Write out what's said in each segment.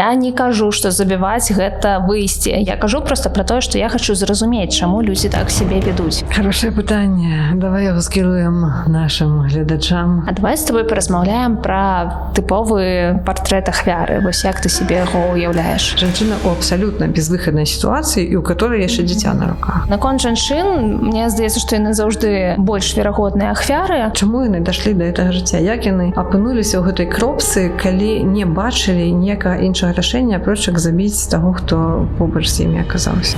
Я не кажу, што забіваць гэта выйсце. Я кажу просто про тое, што я хочу зразумець, чаму людзі так сябе ведуць. Хорошее пытанне. Давай яго скіруем нашым гледачам. А давай з тобой паразмаўляем пра тыповы партрэт ахвяры. Вось як ты себе яго уяўляеш? Жанчына ў абсалютна безвыхаднай сітуацыі і у которой яшчэ дзіця на руках. Наконт жанчын, мне здаецца, што яны заўжды больш верагодныя ахвяры. Чаму яны дайшлі да гэтага жыцця? Як яны апынуліся ў гэтай кропцы, калі не бачылі ніякага іншага рашэння, апроч як забіць таго, хто побач з імі аказаўся?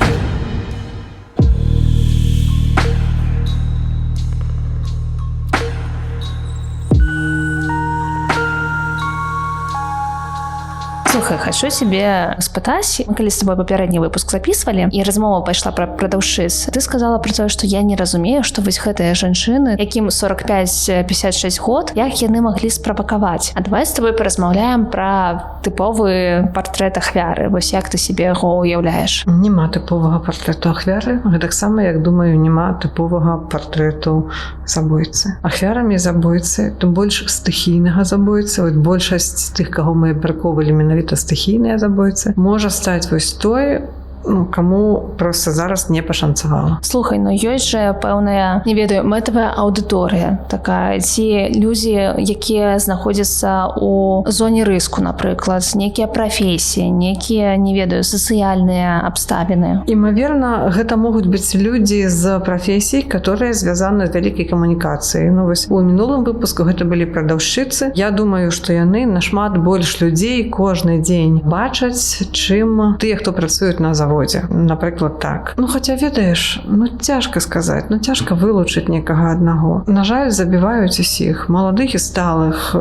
Слухай, хочу себе спытаць, мы калі з тобой папярэдні выпуск записывалі і размова пайшла пра прадаўшчыц, ты сказала про тое, што я не разумею, што вось гэтыя жанчыны, якім 45-56 год, як яны маглі справакаваць. А давай з тобой паразмаўляем пра тыповы партрэт ахвяры. Вось як ты себе яго уяўляеш? Няма тыповага партрэту ахвяры, гэтаксама, як думаю, няма тыповага партрэту забойцы. Ахвярамі забойцы, тым больш стыхійнага забойцы, вот большасць тых, каго мы абмяркоўвалі, менавіта стыхійныя забойцы, можа стаць вось той, ну, кому просто зараз не пашанцавала. Слухай, ну ёсць жа пэўная, не ведаю, мэтавая аўдыторыя такая, ці людзі, якія знаходзяцца у зоне рыску, напрыклад, нейкія прафесіі, нейкія, не ведаю, сацыяльныя абставіны. Імаверна, гэта могуць быць людзі з прафесій, которые звязаны з вялікай камунікацыяй. Ну, вось у мінулым выпуску гэта былі прадаўшчыцы. Я думаю, што яны нашмат больш людзей кожны дзень бачаць, чым тыя, хто працуюць на заводзе. Напрыклад, так. Ну, хаця, ведаеш, ну, цяжка сказаць, ну, цяжка вылучыць некага аднаго. На жаль, забіваюць усіх, маладых і сталых,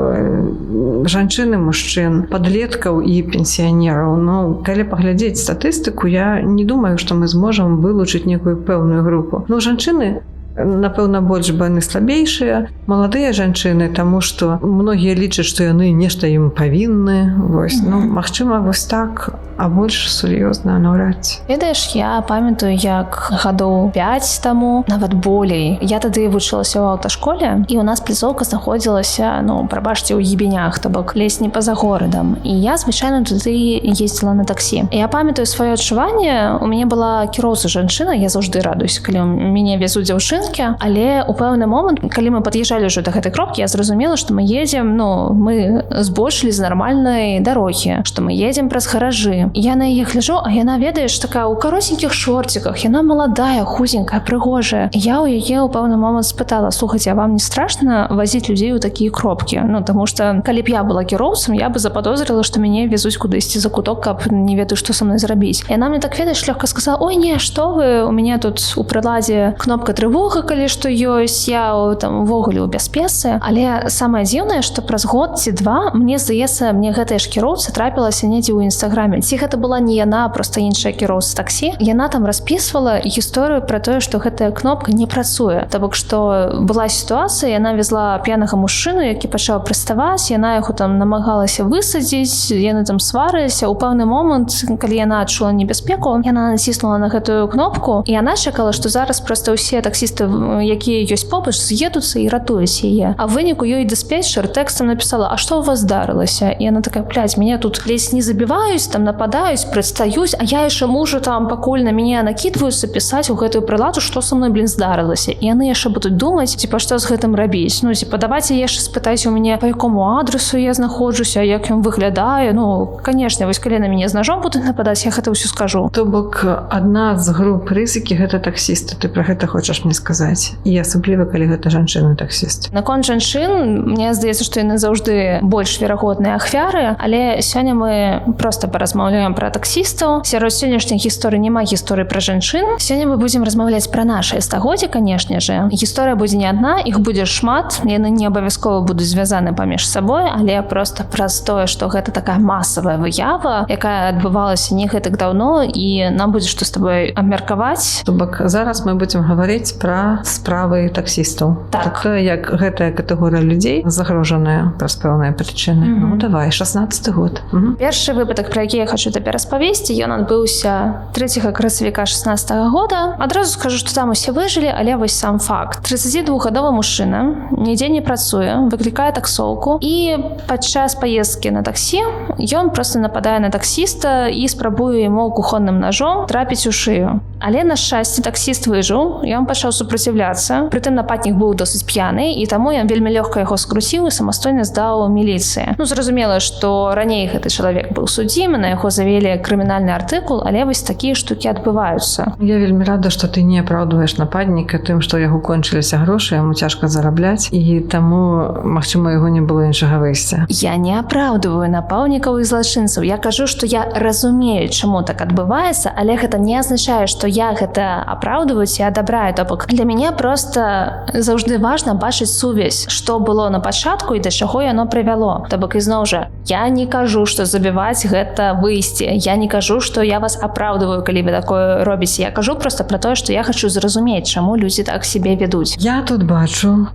жанчын і мужчын, падлеткаў і пенсіянераў. Ну, калі паглядзець статыстыку, я не думаю, што мы зможам вылучыць некую пэўную групу. Ну, жанчыны, напэўна, больш, бо яны слабейшыя, маладыя жанчыны, таму што многія лічаць, што яны нешта ім павінны. Вось, ну, магчыма, вось так, а больш сур'ёзна наўрад ці. Ведаеш, я памятаю, як гадоў 5 таму, нават болей, я тады вучылася ў аўташколе, і ў нас пляцоўка знаходзілася, ну, прабачце, у ебенях, то бок ледзь не па-за горадам. І я, звычайна, туды ездзіла на таксі. Я памятаю сваё адчуванне, у мяне была кіроўца жанчына, я заўжды радуюсь, калі мяне везуць дзяўчынкі, але ў пэўны момант, калі мы пад'язджалі ўжо да гэтай кропкі, я зразумела, што мы едзем, ну, мы збочылі з нармальнай дарогі, што мы едзем праз гаражы. Я на яе гляжу, а яна, ведаеш, такая ў кароценькіх шорціках, яна маладая, худзенькая, прыгожая. Я ў яе ў пэўны момант спытала: слухайце, а вам не страшна вазіць людзей у такія кропкі? Ну, таму што калі б я была кіроўцам, я бы заподозрила, што мяне везуць кудысьці за куток, каб не ведаю, што са мной зрабіць. Яна мне так, ведаеш, лёгка сказала: ой, не, што вы, у мяне тут у прыладзе кнопка трывога, калі што ёсць, я там увогуле ў бяспецы. Але самае дзіўнае, што праз год ці два, мне здаецца, мне гэтая ж кіроўца трапілася недзе ў інстаграме. Ці гэта была не яна, просто іншая кіроўца таксі. Яна там распісвала гісторыю пра тое, што гэтая кнопка не працуе. То бок, што была сітуацыя, яна везла п'янага мужчыну, які пачаў прыставаць, яна яго там намагалася высадзіць, яны там сварыліся. У пэўны момант, калі яна адчула небяспеку, яна націснула на гэтую кнопку, і яна чакала, што зараз просто ўсе таксісты, якія ёсць побач, з'едуцца і ратуюць яе. А в выніку ёй дыспетчер тэкстам напісала: а што ў вас здарылася? І яна такая: блядь, мяне тут ледзь не забіваюць, там нападаюць, прыстаюць, а я яшчэ мужу там, пакуль на мяне накідваюцца, пісаць у гэтую прыладу, што са мной, блин, здарылася. І яны яшчэ будуць думаць, типа, што з гэтым рабіць. Ну, типа, давайте яшчэ спытайце у мяне, па якому адресу я знаходжуся, як ён выглядае. Ну, канешне, вось калі на мяне з ножом будуць нападаць, я гэта ўсё скажу. То бок, адна з груп рызыкі гэта таксісты. Ты пра гэта хочаш мне сказаць? І асабліва, калі гэта жанчыны таксіст. Наконт жанчын, мне здаецца, што яны заўжды больш верагодныя ахвяры, але сёння мы просто паразмаўляем пра таксістаў. Сярод сённяшніх гісторый няма гісторый пра жанчын. Сёння мы будзем размаўляць пра нашыя стагоддзі, канешне же. Гісторыя будзе не адна, іх будзе шмат, яны не абавязкова будуць звязаны паміж сабой, але просто праз тое, што гэта такая масавая выява, якая адбывалася не гэтак даўно, і нам будзе што з табой абмеркаваць. То бок зараз мы будзем гаварыць пра пра справы таксістаў. Так. То, як гэтая катэгорыя людзей загрожаная праз пэўныя прычыны. Ну давай, 16 год. Першы выпадак, пра які я хочу табе распавесці, ён адбыўся 3 красавіка 16 -го года. Адразу скажу, што там усе выжылі, але вось сам факт. 32-гадовы мужчына нідзе не працуе, выклікае таксоўку, і падчас паездкі на таксі ён просто нападае на таксіста і спрабуе яму кухонным ножом трапіць у шыю. Але, на шчасце, таксіст выжыў, ён пачаў супраціўляцца. Прытым нападнік быў досыць п'яны, і таму ён вельмі лёгка яго скруціў і самастойна здаў міліцыі. Ну, зразумела, што раней гэты чалавек быў судзімы, на яго завелі крымінальны артыкул, але вось такія штукі адбываюцца. Я вельмі рада, што ты не апраўдваеш нападніка тым, што яго кончыліся грошы, яму цяжка зарабляць, і таму, магчыма, яго не было іншага выйсця. Я не апраўдваю напаўнікаў і злачынцаў. Я кажу, што я разумею, чаму так адбываецца, але гэта не азначае, што я гэта апраўдваю ці адабраю. То бок для мяне просто заўжды важна бачыць сувязь, што было на пачатку і да чаго яно прывяло. То бок, ізноў жа, я не кажу, што забіваць гэта выйсце. Я не кажу, што я вас апраўдваю, калі вы такое робіце. Я кажу просто пра тое, што я хачу зразумець, чаму людзі так сябе вядуць. Я тут бачу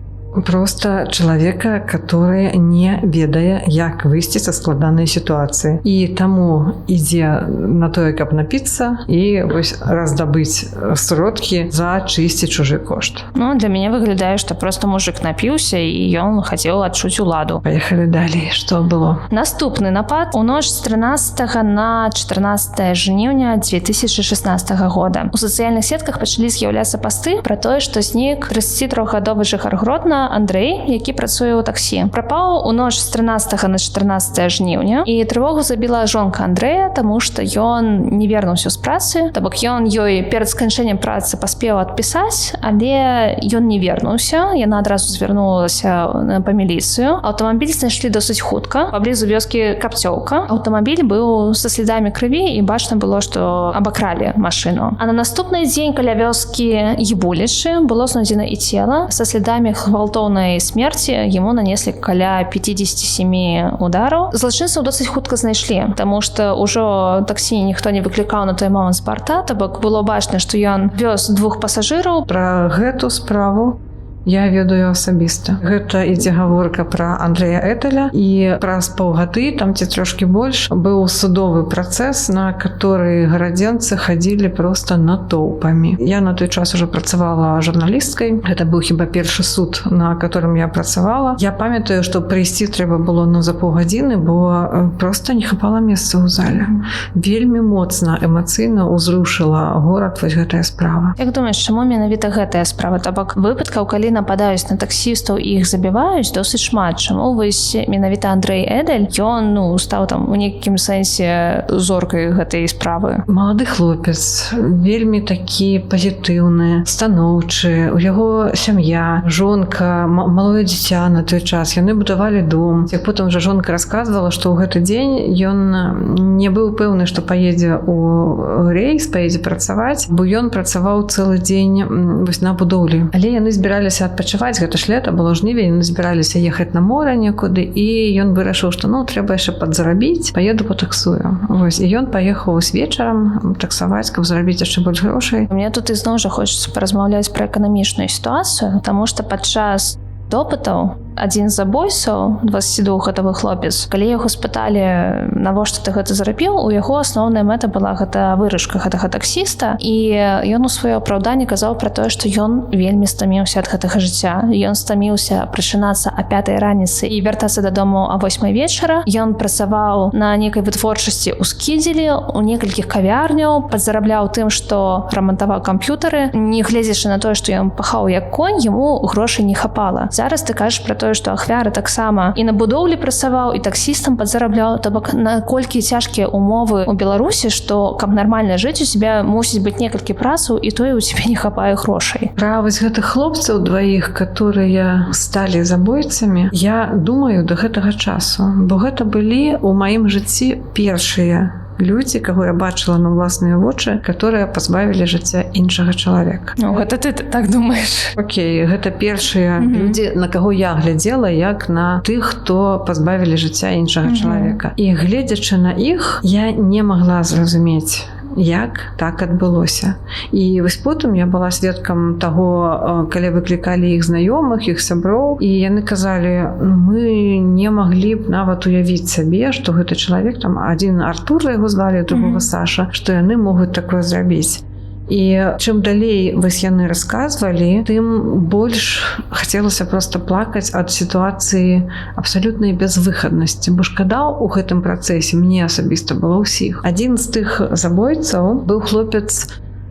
просто чалавека, который не ведае, як выйсці са складанай сітуацыі, і таму ідзе на тое, каб напіцца і вось раздабыць сродкі за чысці чужы кошт. Ну, для мяне выглядае, што просто мужик напіўся і ён хацеў адчуць уладу. Поехали далей, что было? Наступны напад у ноч з 13 на 14 жніўня 2016 года. У сацыяльных сетках пачалі з'яўляцца пасты пра тое, што знік 33-гадовы жыхар Гродна Андрэй, які працуе ў таксі. Прапаў у ноч з 13 на 14 жніўня, і трывогу забіла жонка Андрэя, таму што ён не вернуўся з працы. То бок ён ёй перад сканчэннем працы паспеў адпісаць, але ён не вернуўся. Яна адразу звярнулася па міліцыю. Аўтамабіль знайшлі досыць хутка паблізу вёскі Капцёўка. Аўтамабіль быў са слядамі крыві, і бачна было, што абакралі машыну. А на наступны дзень каля вёскі Ебулічы было знойдзена і цела са слядамі гвалтоўнай смерці. Яму нанеслі каля 57 удараў. Злачынцаў досыць хутка знайшлі, таму што ўжо таксі ніхто не выклікаў на той момант з барта, то бок было бачна, што ён вёз двух пасажыраў. Пра гэту справу я ведаю асабіста. Гэта ідзе гаворка пра Андрэя Эталя, і праз паўгады, там ці трошкі больш, быў судовы працэс, на который гарадзенцы хадзілі просто натоўпамі. Я на той час уже працавала журналісткай. Гэта быў хіба першы суд, на которым я працавала. Я памятаю, што прыйсці трэба было за паўгадзіны, бо просто не хапала месца ў зале. Вельмі моцна эмацыйна ўзрушыла горад вось гэтая справа. Як думаеш, чаму менавіта гэтая справа? То бок выпадкаў, калі нападаюць на таксістаў і іх забіваюць, досыць шмат. Чаму вось менавіта Андрэй Эдель, ён, ну, стаў там у нейкім сэнсе зоркай гэтай справы? Малады хлопец, вельмі такі пазітыўны, станоўчы, у яго сям'я, жонка, малое дзіця на той час, яны будавалі дом. Як потым жа жонка расказвала, што ў гэты дзень ён не быў пэўны, што паедзе ў рэйс, паедзе працаваць, бо ён працаваў цэлы дзень вось на будоўлі. Але яны збіраліся адпачываць, гэта ж лета было, жнівень, яны збіраліся ехаць на мора некуды, і ён вырашыў, што ну трэба яшчэ падзарабіць, паеду патаксую. Вось, і ён паехаў з вечарам таксаваць, каб зарабіць яшчэ больш грошай. Мне тут ізноў жа хочацца паразмаўляць пра эканамічную сітуацыю, таму што падчас допытаў адзін з забойцаў, 22-гадовы хлопец, калі яго спыталі, навошта ты гэта зрабіў, у яго асноўная мэта была гэта выручка гэтага таксіста, і ён у сваё апраўданне казаў пра тое, што ён вельмі стаміўся ад гэтага жыцця. Ён стаміўся прачынацца а 5 раніцы і вяртацца дадому а 8 вечара. Ён працаваў на некай вытворчасці ў Скідзелі, у некалькіх кавярняў, падзарабляў тым, што рамантаваў камп'ютары. Не гледзячы на тое, што ён пахаў як конь, яму грошай не хапала. Зараз ты кажаш пра тое, што ахвяра таксама і на будоўлі працаваў, і таксістам падзарабляў. То бок наколькі цяжкія умовы ў Беларусі, што каб нармальна жыць, у тебя мусіць быць некалькі працаў, і тое у тебя не хапае грошай. Пра вось гэтых хлопцаў дваіх, которые сталі забойцамі, я думаю до гэтага часу, бо гэта былі ў маім жыцці першыя людзі, каго я бачыла на ўласныя вочы, которые пазбавілі жыцця іншага чалавека. Ну, гэта ты так думаеш. Окей, гэта першыя людзі, на каго я глядзела як на тых, хто пазбавілі жыцця іншага чалавека. І гледзячы на іх, я не магла зразумець, як так адбылося. І вось потым я была сведкам таго, калі выклікалі іх знаёмых, іх сяброў, і яны казалі: ну, мы не маглі б нават уявіць сабе, што гэты чалавек, там адзін Артур яго звалі, другого Саша, што яны могуць такое зрабіць. І чым далей вось яны расказвалі, тым больш хацелася просто плакаць ад сітуацыі абсалютнай безвыхаднасці, бо шкада ў гэтым працэсе мне асабіста было ўсіх. Адзін з тых забойцаў быў хлопец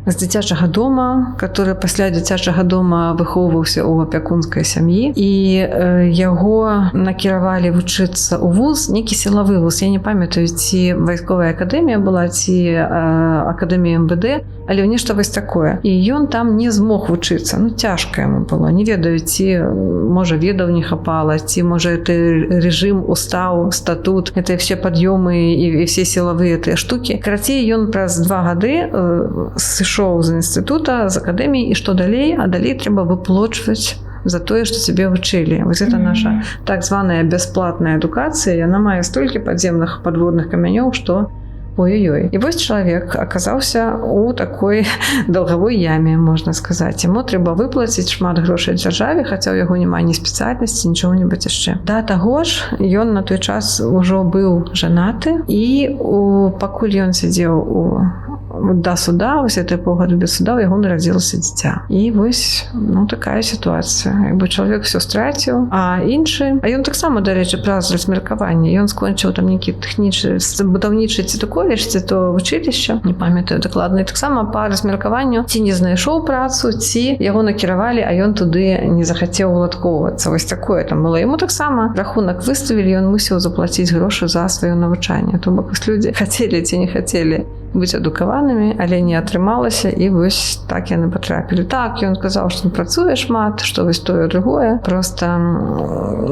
з дзіцячага дома, который пасля дзіцячага дома выхоўваўся ў апякунскай сям'і, і яго накіравалі вучыцца ў вуз, нейкі сілавы вуз. Я не памятаю, ці вайсковая акадэмія была, ці акадэмія МВД, але нешта вось такое. І ён там не змог вучыцца, ну, цяжка яму было, не ведаю, ці можа ведаў не хапала, ці можа это рэжым, устаў, статут, это все пад'ёмы і все сілавыя тыя штукі. Карацей, ён праз 2 гады сышоў з інстытута, з акадэміі, і што далей? А далей трэба выплочваць за тое, што цябе вучылі. Вось это наша так званая бясплатная адукацыя, яна мае столькі падземных падводных камянёў, што ой-ой-ой. І вось чалавек аказаўся у такой долговой яме, можна сказаць. Яму трэба выплаціць шмат грошай дзяржаве, хаця ў яго няма ні спецыяльнасці, нічога-небудзь яшчэ. Да таго ж, ён на той час ужо быў жанаты, і пакуль ён сядзеў да суда, вось этой паўгады без суда, у яго нарадзілася дзіця. І вось, ну, такая сітуацыя, як бы чалавек все страціў. А іншы, а ён таксама, дарэчы, праз размеркаванне, ён скончыў там нейкі тэхнічны, будаўнічы ці то коледж, ці то вучылішча, не памятаю дакладна, і таксама па размеркаванню ці не знайшоў працу, ці яго накіравалі, а ён туды не захацеў уладкоўвацца, вось такое там было. Яму таксама рахунак выставілі, ён мусіў заплаціць грошы за сваё навучанне. То бок вось людзі хацелі ці не хацелі быць адукаванымі, але не атрымалася, і вось так яны патрапілі. Так, ён казаў, што он працуе шмат, што вось тое, другое, просто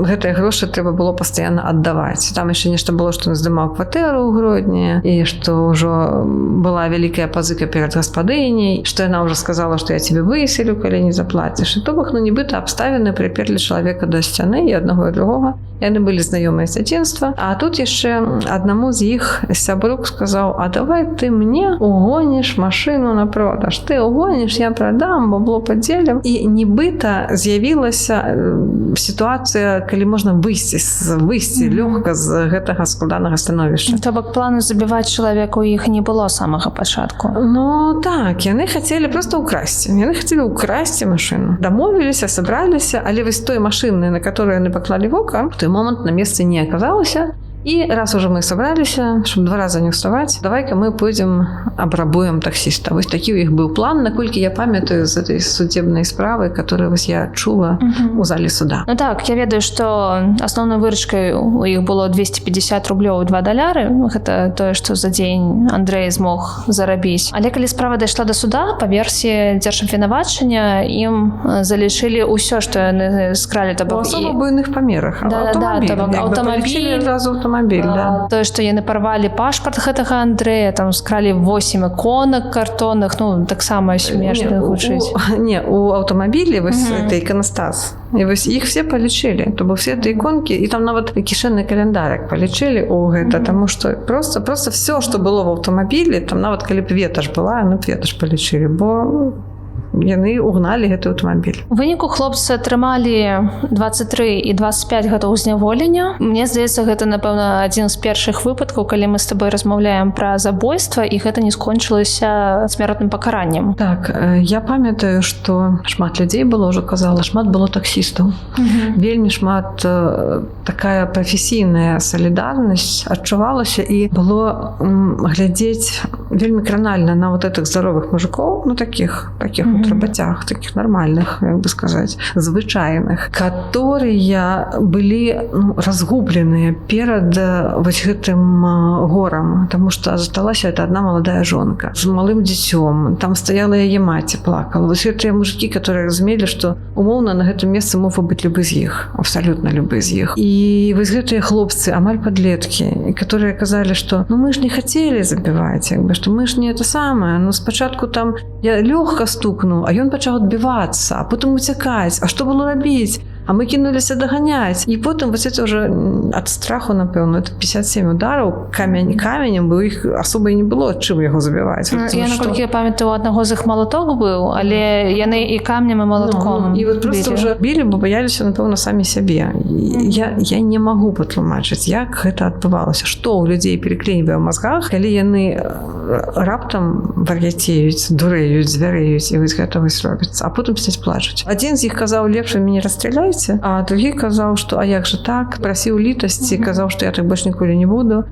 гэтыя грошы трэба было пастаянна аддаваць. Там яшчэ нешта было, што ён здымаў кватэру ў Гродні, і што ўжо была вялікая пазыка перад гаспадыняй, што яна ўжо сказала, што я тебе выселю, калі не заплаціш. І то бок, ну, нібыта абставіны прыперлі чалавека да сцяны, і аднаго, і другога. Яны былі знаёмыя з дзяцінства. А тут яшчэ аднаму з іх сябрук сказаў: «А давай ты мне угоніш машину на продаж, ты угоніш, я прадам, бабло падзелім». І нібыта з'явілася сітуацыя, калі можна выйсці лёгка з гэтага складанага становішча. То бок плану забіваць чалавека у іх не было з самага пачатку? Ну так, яны хацелі просто ўкрасці, яны хацелі ўкрасці машину. Дамовіліся, сабраліся, але вось той машыны, на которую яны паклалі вока, в той момант на месцы не аказалася. І раз уже мы сабраліся, чтобы два раза не ўставаць, давай-ка мы пойдзем абрабуем таксіста. Вось такі ў іх быў план, наколькі я памятаю з этой судебнай справы, которую вось я чула у зале суда. Ну так, я ведаю, што асноўнай выручкай у іх было 250 рублёў, 2 даляры. Гэта тое, што за дзень Андрэй змог зарабіць. Але калі справа дайшла да суда, па версіі дзяржабвінавачання, ім залічылі ўсё, што яны скралі, то бок і буйных памерах. Да, то бок аўтамабіль, адразу аўтамабіль, да. Тое, што яны парвалі пашпарт гэтага Андрэя, там скралі 8 іконак картонных, ну, таксама смешна гучыць. Не, у аўтамабілі вось это іканастас. І вось іх все палічылі, то бок все это іконкі, і там нават кішэнны календарык палічылі у гэта, таму што просто все, што было в аўтамабілі, там нават калі б веташ была, ну, веташ палічылі, бо яны угналі гэты аўтамабіль. У выніку хлопцы атрымалі 23 і 25 гадоў зняволення. Мне здаецца, гэта, напэўна, адзін з першых выпадкаў, калі мы з табой размаўляем пра забойства і гэта не скончылася смяротным пакараннем. Так, я памятаю, што шмат людзей было, ўжо казала, шмат было таксістаў. Вельмі шмат, такая прафесійная салідарнасць адчувалася, і было глядзець вельмі кранальна на вот этих здаровых мужикоў, ну, таких вот работяг, таких нормальных, як бы сказать, звычайных, которые былі, ну, разгубленыя перад вось гэтым горам, потому что засталася это одна маладая жонка з малым дзіцём, там стаяла яе маці, плакала. Вось гэтыя мужики, которые разумелі, что умоўна на гэтым месцы мог быць любы з іх, абсолютно любы з іх. І вось гэтыя хлопцы, амаль подлеткі, которые казалі, что ну мы ж не хотели забіваць, як бы, что мы ж не это самое, ну, спачатку там я лёгка стукнуў, а ён пачаў адбівацца, а потым уцякаць, а что было рабіць? А мы кінуліся даганяць. І потым вось это уже ад страху, напэўна, это 57 удараў камень каменем, бо іх асоба і не было чым яго забіваць. Ну, Вот, я, што? наколькі я памятаю, у аднаго з іх малаток быў, але яны і камнем, і малатком. Ну, і вот просто білі. Уже білі, бо баяліся, напэўна, самі сябе. І я не магу патлумачыць, як гэта адбывалася, што ў людзей пераклейвае ў мазгах, калі яны раптам вар'яцеюць, дурэюць, звярэюць, і вось гэта вось робіцца, а потым сядзяць, плачуць. Адзін з іх казаў: «Лепш вы мяне расстраляйце», а другі казаў, што а як же так, прасіў літасці, казаў, што я так больш ніколі не буду.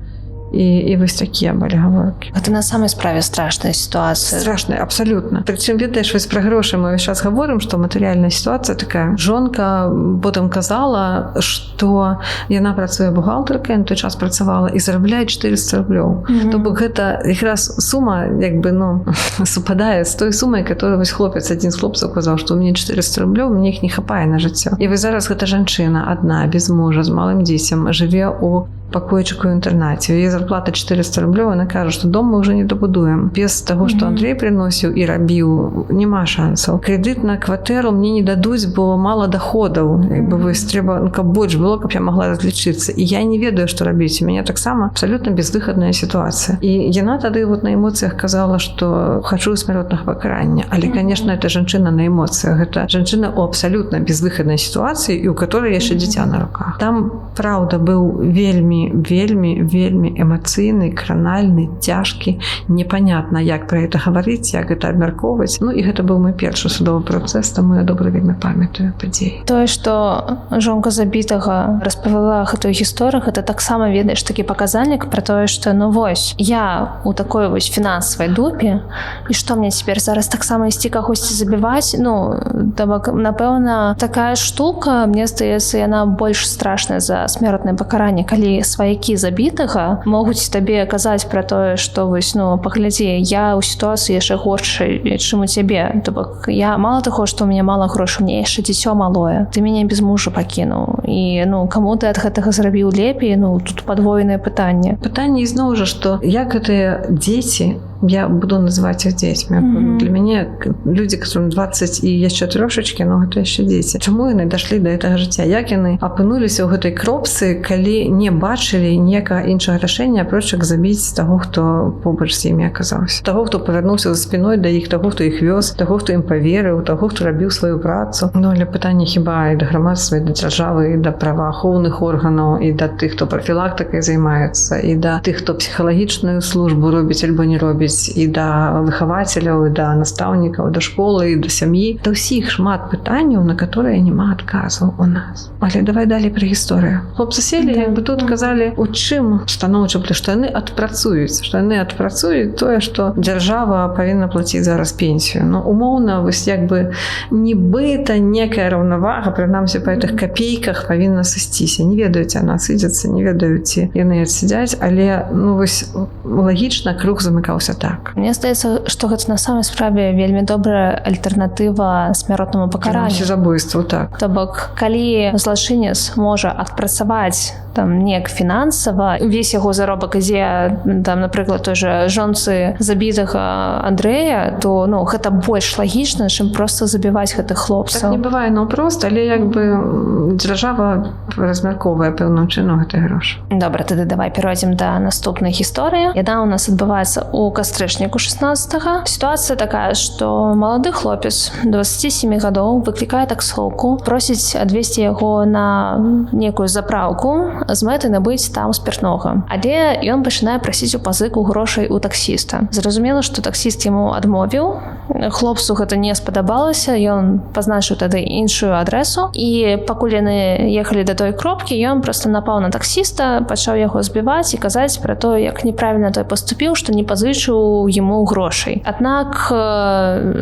І вось такія былі гаворкі. Гэта на самай справе страшная сітуацыя. Страшная, абсолютно. Прычым, ведаеш, вось пра грошы мы ўвесь час гаворым, што матэрыяльная сітуацыя такая. Жонка потым казала, што яна працуе бухгалтаркай, на той час працавала, і зарабляе 400 рублёў. То бок гэта якраз сума як бы, ну, супадае з той сумай, которую вось хлопец, адзін з хлопцаў казаў, што у мяне 400 рублёў, мне іх не хапае на жыццё. І вось зараз гэта жанчына адна, без мужа, з малым дзіцем, жыве у пакойчыку ў інтэрнаце. Яе зарплата 400 рублёў, она кажа, што дом мы уже не дабудуем. Без таго, што Андрей прыносіў і рабіў, няма шансаў. Крэдыт на кватэру мне не дадуць, бо мала доходаў. Як бы вось трэба, ну, каб больш было, каб я могла разлічыцца. І я не ведаю, што рабіць. У мяне таксама абсалютна безвыхадная сітуацыя. І яна тады вот на эмоцыях казала, што хачу смяротнага пакарання. Але, конечно, это жанчына на эмоцыях. Гэта жанчына ў абсалютна безвыхаднай сітуацыі, і у которой яшчэ дзіця на руках. Там, праўда, быў вельмі, вельмі, вельмі эмацыйны, кранальны, цяжкі, непонятно, як пра это гаварыць, як гэта абмяркоўваць. Ну і гэта быў мой першы судовы працэс, таму я добра вельмі памятаю падзеі. Тое, што жонка забітага распавяла гэтую гісторыю, гэта таксама, ведаеш, такі паказальнік пра тое, што ну вось я у такой вось фінансавай дупе, і што мне цяпер зараз таксама ісці кагосьці забіваць? Ну, то бок, напэўна, такая штука, мне здаецца, яна больш страшная за смяротнае пакаранне, калі сваякі забітага могуць табе казаць пра тое, што вось, ну, паглядзі, я ў сітуацыі яшчэ горшай, чым у цябе, то бок я мала таго, што у мяне мала грошай, мне яшчэ дзіцё малое, ты мяне без мужа пакінуў, і ну каму ты ад гэтага зрабіў лепей? Ну, тут падвойнае пытанне. Пытанне ізноў жа, што як гэтыя дзеці, я буду называть их дзецьмі, для мяне людзі, которым 20 і яшчэ трошачки, но гэта яшчэ дзеці, чаму яны дашлі до этого жыцця, як яны апынуліся ў гэтай кропцы, калі не бачылі некага іншага рашэння, апроч як забіць таго, хто побач з імі аказаўся, таго, хто павярнуўся за спиной да іх, таго, хто іх вёз, таго, хто ім паверыў, таго, хто рабіў сваю працу. Ну, але пытанне хіба і да грамадства, і да дзяржавы, і да праваахоўных органаў, і да тых, хто прафілактыкай займаецца, і да тых, хто псіхалагічную службу робіць альбо не робіць, і да выхавацеляў, і да настаўнікаў, да школы, і да сям'і, да ўсіх шмат пытанняў, на которые няма адказаў у нас. Але давай далей пра гісторыю. Хлопцы селі, як бы тут казалі, у чым станоўча, што яны адпрацуюць, што яны адпрацуюць тое, што дзяржава павінна плаціць зараз пенсію. Ну, умоўна, вось як бы нібыта некая раўнавага, прынамсі па гэтых капейках, павінна сысціся. Не ведаюць, яна сыдзецца, не ведаюць, ці яны адсядзяць, але, ну, вось лагічна круг замыкаўся так. Мне здаецца, што гэта на самай справе вельмі добрая альтэрнатыва смяротнаму пакаранню. Забойству, так. То бок калі злачынец можа адпрацаваць там неяк фінансава, увесь яго заробак ідзе там, напрыклад, той же жонцы забітага Андрэя, то, ну, гэта больш лагічна, чым просто забіваць гэтых хлопцаў. Так не бывае наўпрост, але як бы дзяржава размяркоўвае пэўным чынам гэты грошы. Добра, тады давай перайдзем да наступнай гісторыі. Яна у нас адбываецца у кастрычніку 16. Сітуацыя такая, што малады хлопец 27 гадоў выклікае таксоўку, просіць адвесці яго на некую запраўку з мэтай набыць там спіртнога, але ён пачынае прасіць у пазыку грошай у таксіста. Зразумела, што таксіст яму адмовіў. Хлопцу гэта не спадабалася, ён пазначыў тады іншую адрэсу, і пакуль яны ехалі да той кропкі, ён просто напаў на таксіста, пачаў яго збіваць і казаць пра то, як неправільна той паступіў, што не пазычыў яму грошай. Аднак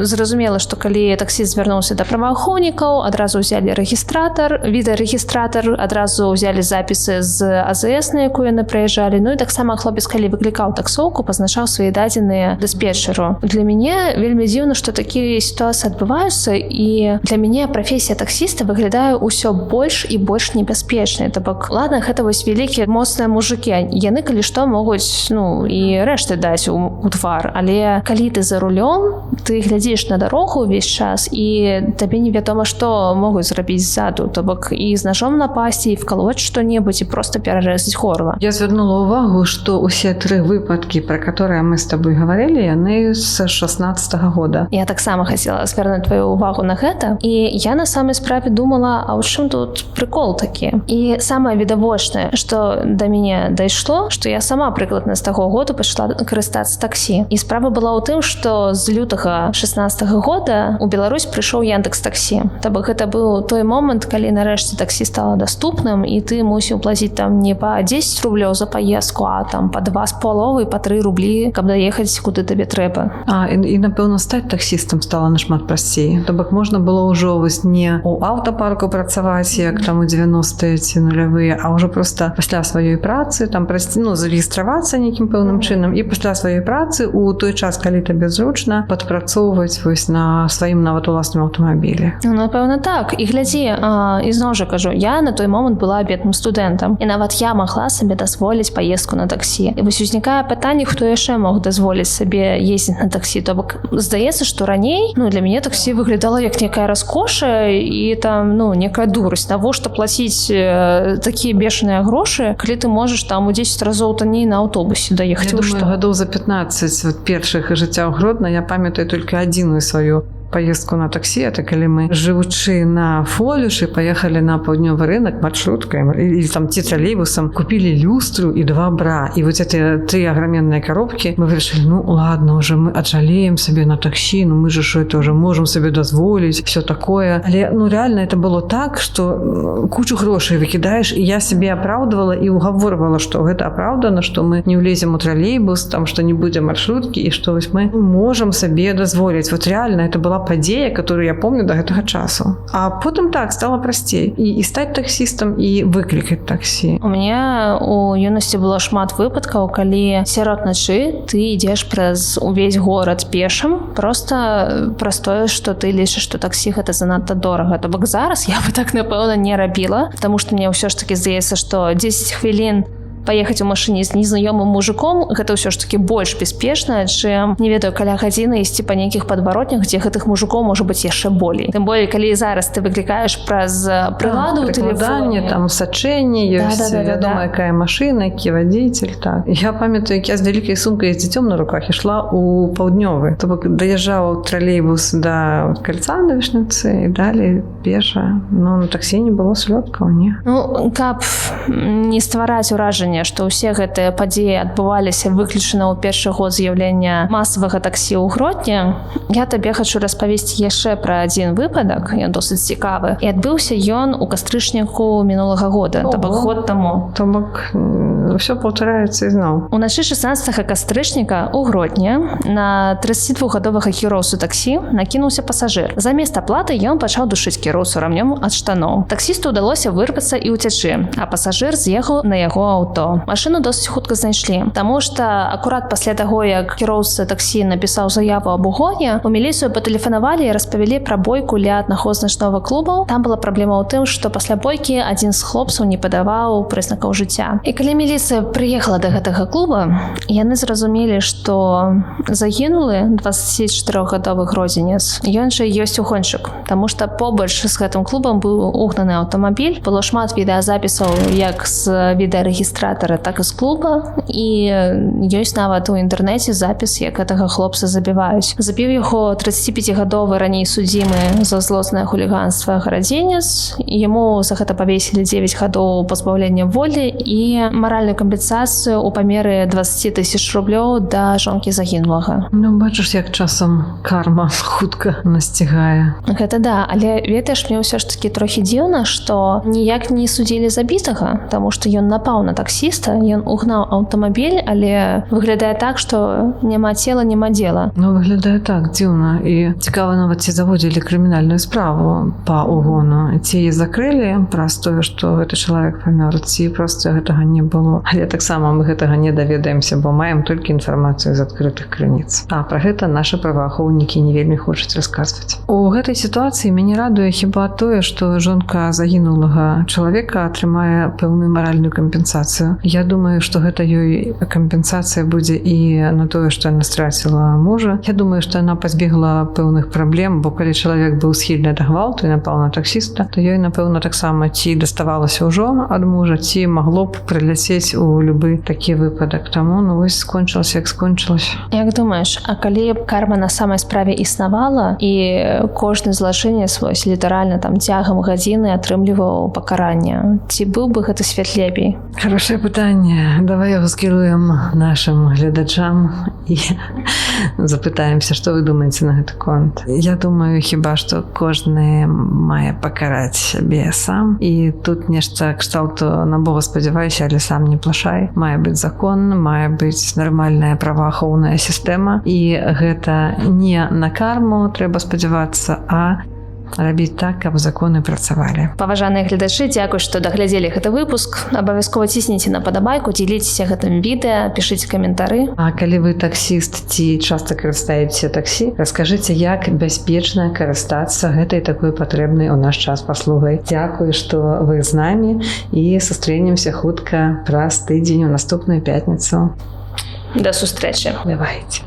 зразумела, што калі таксіст звярнуўся да праваахоўнікаў, адразу ўзялі рэгістратар, відэарэгістратар, адразу ўзялі запісы з АЗС, на якую яны прыязджалі. Ну і таксама хлопец, калі выклікаў таксоўку, пазначаў свае дадзеныя дыспетчеру. Для мяне вельмі дзіўна, што такія сітуацыі адбываюцца, і для мяне прафесія таксіста выглядае ўсё больш і больш небяспечнай. То бок, ладно, гэта вось вялікія моцныя мужыкі, яны калі што могуць, ну, і рэшты даць у у твар, але калі ты за рулём, ты глядзіш на дарогу увесь час, і табе невядома, што могуць зрабіць ззаду, то бок і з ножом напасці, і вкалоць што-небудзь, і просто перарэзаць горла. Я звярнула увагу, што усе тры выпадкі, про которые мы с тобой гаварылі, яны з 16 -го года. Я таксама хацела звярнуць твою увагу на гэта, і я на самай справе думала, а ў чым тут прыкол такі? І самае відавочнае, што да мяне дайшло, што я сама прыкладна з таго году пачала карыстацца таксі. І справа была ў тым, што з лютага 16 -го года у Беларусь прыйшоў Яндекс Таксі. То бок гэта быў той момант, калі нарэшце таксі стала даступным, і ты мусіў плаціць там не па 10 рублёў за паездку, а там па 2,5, па 3 рублі, каб даехаць куды табе трэба. І напэўна, стаць таксістам стала нашмат прасцей. То бок можна было ўжо вось не у аўтапарку працаваць, як там у 90-е ці нулявыя, а ўжо просто пасля сваёй працы там прасці, ну, зарэгістравацца нейкім пэўным чынам і пасля сваёй працы у той час, калі табе зручна, падпрацоўваць вось на сваім нават уласным аўтамабілі. Ну, напэўна, так. І глядзі, ізноў жа кажу, я на той момант была бедным студэнтам, і нават я магла сабе дазволіць паездку на таксі. І вось узнікае пытанне, хто яшчэ мог дазволіць сабе ездзіць на таксі. То бок здаецца, што раней, ну, для мяне таксі выглядала як некая раскоша і там, ну, некая дурасць. Навошта плаціць такія бешаныя грошы, калі ты можаш там у 10 разоў танней на аўтобусе даехаць? Я Вы думаю, што? гадоў за 15 вот першых жыцця ў Гродно я памятаю толькі адзіную сваю поездку на таксі. Это калі мы, жывучы на Фолюшы, поехали на паўднёвы рынок маршруткой или там ці троллейбусом, купили люстру и два бра, и вот эти три огроменные коробки. Мы решили: ну ладно, уже мы отжалеем себе на такси, ну мы же что, это уже можем себе дозволить, все такое. Але, ну, реально это было так, что кучу грошай выкидаешь, и я себе оправдывала и уговаривала, что это оправдано, что мы не влезем у троллейбус там, что не будем маршрутки и что вось мы можем себе дозволить. Вот реально это была падзея, которую я помню до гэтага часу. А потым так стало прасцей і стаць таксістам, і выклікаць таксі. У мяне у юнасці было шмат выпадкаў, калі сярод начы ты ідзеш праз увесь горад пешым, просто праз тое, што ты лічыш, што таксі гэта занадта дорага. То бок зараз я бы так, напэўна, не рабіла, потому что мне ўсё ж таки здаецца, што 10 хвілін паехаць у машыне з незнаёмым мужиком — гэта ўсё ж таки больш бяспечна, чым, не ведаю, каля гадзіны ісці па нейкіх падваротнях, дзе гэтых мужикоў можа быць яшчэ болей. Тым болей калі зараз ты выклікаеш праз прыладу ў прыкладанне тэлефоне. Там сачэнне ёсць, Да. вядома, якая машына, які вадзіцель. Так, я памятаю, як я з вялікай сумкай, з дзіцём на руках ішла у паўднёвы, то бок даязджаў тралейбус да кальца на Вішняцы і далей пеша. Ну, на таксі не было сродкаў, не. Ну, каб не ствараць уражанне, што ўсе гэтыя падзеі адбываліся выключна ў першы год з'яўлення масавага таксі ў Гродні, я табе хачу распавесці яшчэ пра адзін выпадак, ён досыць цікавы. І адбыўся ён у кастрычніку мінулага года, то бок Ого. год таму. То бок ўсё паўтараецца ізноў. Уначы 16 кастрычніка ў Гродні на 32-гадовага кіроўцу таксі накінуўся пасажыр. Замест аплаты ён пачаў душыць кіроўцу рамнём ад штаноў. Таксісту ўдалося вырвацца і ўцячы, а пасажыр з'ехаў на яго аўто. Машыну досыць хутка знайшлі, таму што акурат пасля таго, як кіроўца таксі напісаў заяву аб угоне, у міліцыю патэлефанавалі і распавялі пра бойку ля аднаго з начнога клубаў. Там была праблема ў тым, што пасля бойкі адзін з хлопцаў не падаваў прызнакаў жыцця. І калі міліцыя прыехала да гэтага клуба, яны зразумелі, што загінулы 24-гадовы гродзенец, ён жа ёсць угоншчык, таму што побач з гэтым клубам быў угнаны аўтамабіль, было шмат відэазапісаў як з відэарэгістратара, так і з клуба, і ёсць нават у інтэрнэце запіс, як гэтага хлопца забіваюць. Забіў яго 35-гадовы раней судзімы за злоснае хуліганства гарадзенец. Яму за гэта павесілі 9 гадоў пазбаўлення волі і маральную кампенсацыю ў памеры 20 тысяч рублёў да жонкі загінулага. Ну, бачыш, як часам карма хутка насцігае. Гэта да, але ведаеш, мне ўсё ж таки трохі дзіўна, што ніяк не судзілі забітага, таму што ён напаў на таксіста, ён угнаў аўтамабіль, але выглядае так, што няма цела, няма дзела. Ну, выглядае так дзіўна, і цікава нават, ці заводзілі крымінальную справу па угону, ці яе закрылі праз тое, што гэты чалавек памёр, ці просто гэтага не было. было. Але таксама мы гэтага не даведаемся, бо маем толькі інфармацыю з адкрытых крыніц. А пра гэта нашы праваахоўнікі не вельмі хочуць расказваць. У гэтай сітуацыі мяне радуе хіба тое, што жонка загінулага чалавека атрымае пэўную маральную кампенсацыю. Я думаю, што гэта ёй кампенсацыя будзе і на тое, што яна страціла мужа. Я думаю, што яна пазбегла пэўных праблем, бо калі чалавек быў схільны да гвалту і напаў на таксіста, то ёй, напэўна, таксама ці даставалася ўжо ад мужа, ці магло б прыляцець у любы такі выпадак. Таму, ну, вось скончылася як скончылася. Як думаеш, а калі б карма на самай справе існавала і кожны злачынец вось літаральна там цягам гадзіны атрымліваў пакаранне, ці быў бы гэты свет лепей? Хорошее пытанне. Давай яго скіруем нашым гледачам і запытаемся, што вы думаеце на гэты конт. Я думаю, хіба што кожны мае пакараць сябе сам, і тут нешта кшталту «на Бога спадзявайся, але сам не плашай». Мае быць закон, мае быць нармальная праваахоўная сістэма, і гэта не на карму трэба спадзявацца, а рабіць так, каб законы працавалі. Паважаныя гледачы, дзякуй, што даглядзелі гэты выпуск. Абавязкова цісніце на падабайку, дзеліцеся гэтым відэа, пішыце каментары. А калі вы таксіст ці часта карыстаеце таксі, раскажыце, як бяспечна карыстацца гэтай такой патрэбнай у наш час паслугай. Дзякуй, што вы з намі, і сустрэнемся хутка, праз тыдзень, у наступную пятніцу. Да сустрэчы. Давайте.